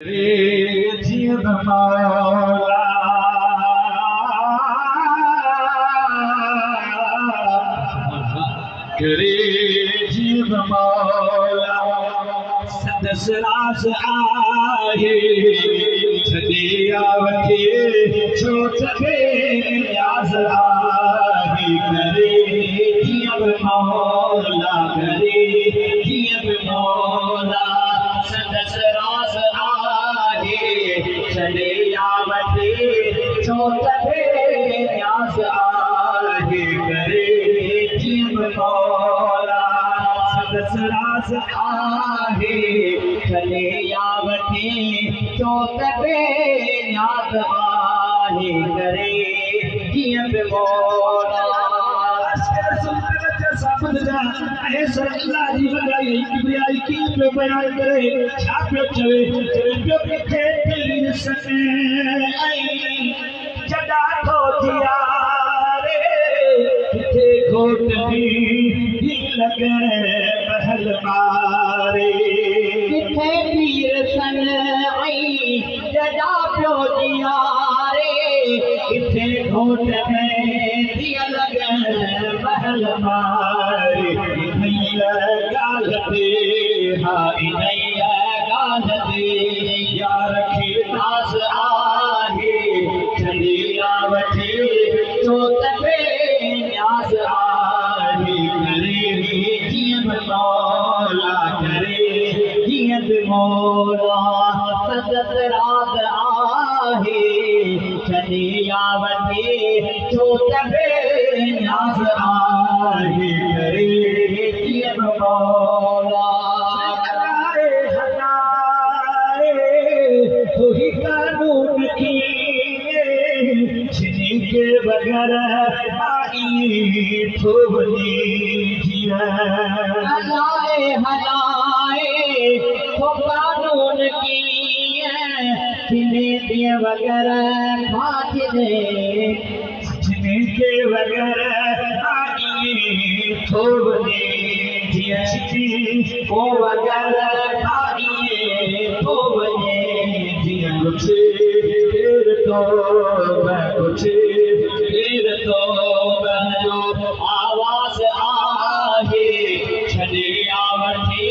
जीअं मौला करे जीअं मौला संदसि राज़ आहे छॾे वठे छो त बेनियाज़ आहे करे जीअं मौला करे जीअं मौला संदसि राज़ आहे छॾे वठे छो त बेनियाज़ आहे करे जीअं मौला संदसि राज़ आहे छॾे वठे छो त बेनियाज़ आहे करे जीअं मौला। अल्लाह जी वॾाई किबरियाई कीअं पियो बयान करे छा पियो चवे चवे पियो किथे पीर सने ऐं जॾा थो जियारे किथे घोट दी लॻे महल मारे किथे पीर सन ऐं जॾा पियो जियारे किथे घोट में थी लॻे महल मारे ॻाल्हि ते हा इन्हीअ ॻाल्हि ते यार खे आस आहे छॾे वठे छो त बेनियाज़ आहे करे जीअं मौला करे जीअं मौला संदसि राज़ आहे छॾे वठे छो त बेनियाज़ आहे करे जीअं मौला। हलाए हलाए तू ही कानून की छिनी के बगैर आई थो वञे जीअं हलाए हलाए थो कानून कीअं छिने के बगैर खां छिने के बगैर आई थो वञे जीअं छिनी को बगैर खाई थो वञे जीअं कुछ केर तो मैं कुछ केर तो जो आवाज़ आहे छॾे वठे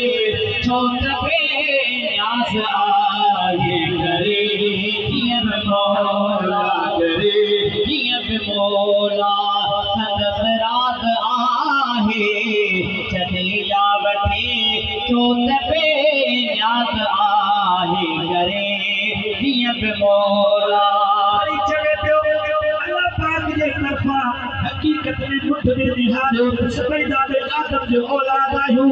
छो त बेनियाज़ आहे करे जीअं मौला करे जीअं मौला संदसि राज़ आहे छॾे वठे छो त बेनियाज़ आहे करे जीअं मौला। चवे पियो अल्लाह पाक जे तरफ़ां हक़ीक़त में मुठ में निहारियो त सभई दादे आदम जो औलाद आहियूं।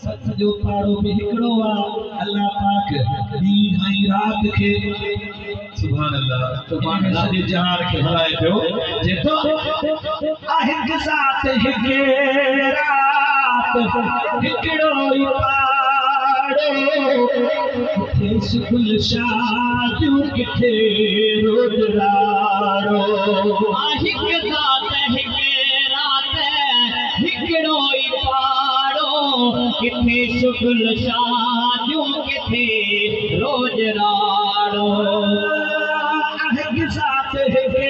सच जो पाड़ो बि हिकिड़ो आहे। अल्लाह पाक ॾींहुं ऐं राति खे सुभान अल्लाह सुभान अल्लाह सॼे जहान खे हलाए पियो जेको हिकु ज़ात हिकु राति हिकिड़ो ई पाड़ो किथे शुगल शादियूं किथे रोज़ राड़ो हिकु ज़ात हिकु राति हिकिड़ो ई पाड़ो किथे शुगल शादियूं किथे रोज़ राड़ो हिकु ज़ात हिकु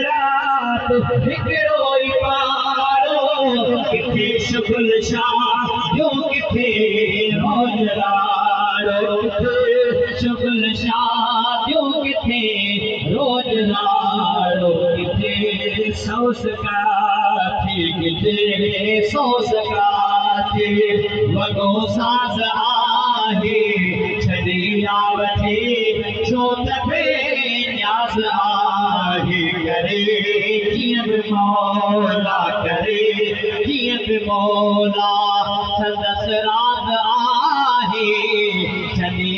राति हिकिड़ो ई पाड़ो किथे शुगल शादियूं किथे रोज़ राड़ो किथे शुगल शादियूं किथे रोज़ राड़ो किथे सौस काथे किथे सोस काथे वॻो साज़ आहे छॾे वठे छो त बेनियाज़ आहे करे जीअं मौला करे जीअं मौला संदसि राज़ आहे छॾे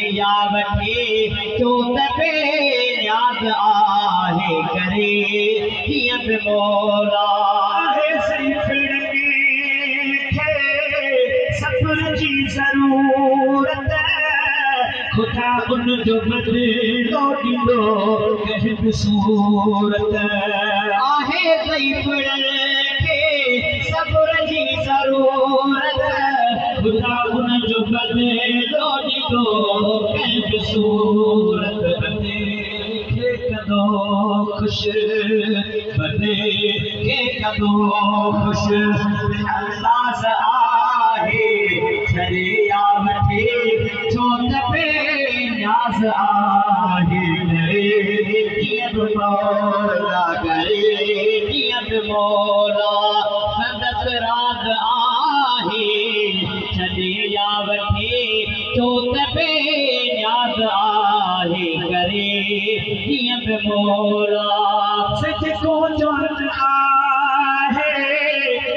वठे छो त बेनियाज़ आहे करे जीअं मौला। सब्र जी ज़रूरत ख़ुदा उन जो बदिलो ॾींदो कंहिं बि सूरत आहे ज़ईफ़ड़नि खे सब्र जी ज़रूरत ख़ुदा उन जो बदिलो ॾींदो कंहिं बि सूरत बंदे खे कंदो ख़ुशि, बंदे खे कंदो ख़ुशि। अंदाज़ आहे छॾे या वठे, छो त बेनियाज़ आहे। करे जीअं बि मौला, करे जीअं बि मौला, संदसि राज़ आहे। छॾे या वठे, छो त बेनियाज़ आहे। करे जीअं बि मौला। सिज को जवान आहे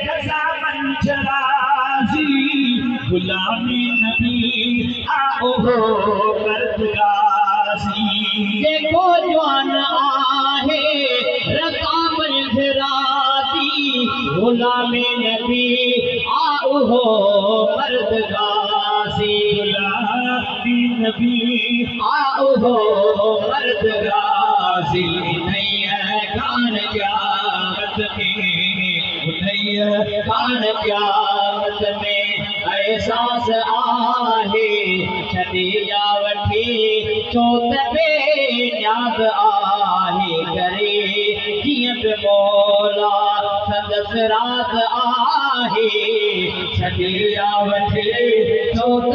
रज़ा मंझ राज़ी, गुलामी नबी आ उहो मर्द गाज़ी। जेको जवान आहे रज़ा मंझ राज़ी, गुलामी नबी आ उहो मर्द गाज़ी। गुलामी नबी आ उहो मर्द गाज़ी। उन्हीअ कान क़यामत में, उन्हीअ कान क़यामत में एहसास आहे। छॾे या वठे, छो त बेनियाज़ आहे। करे जीअं बि मौला, संदसि राज़ आहे। छॾे या वठे, छो त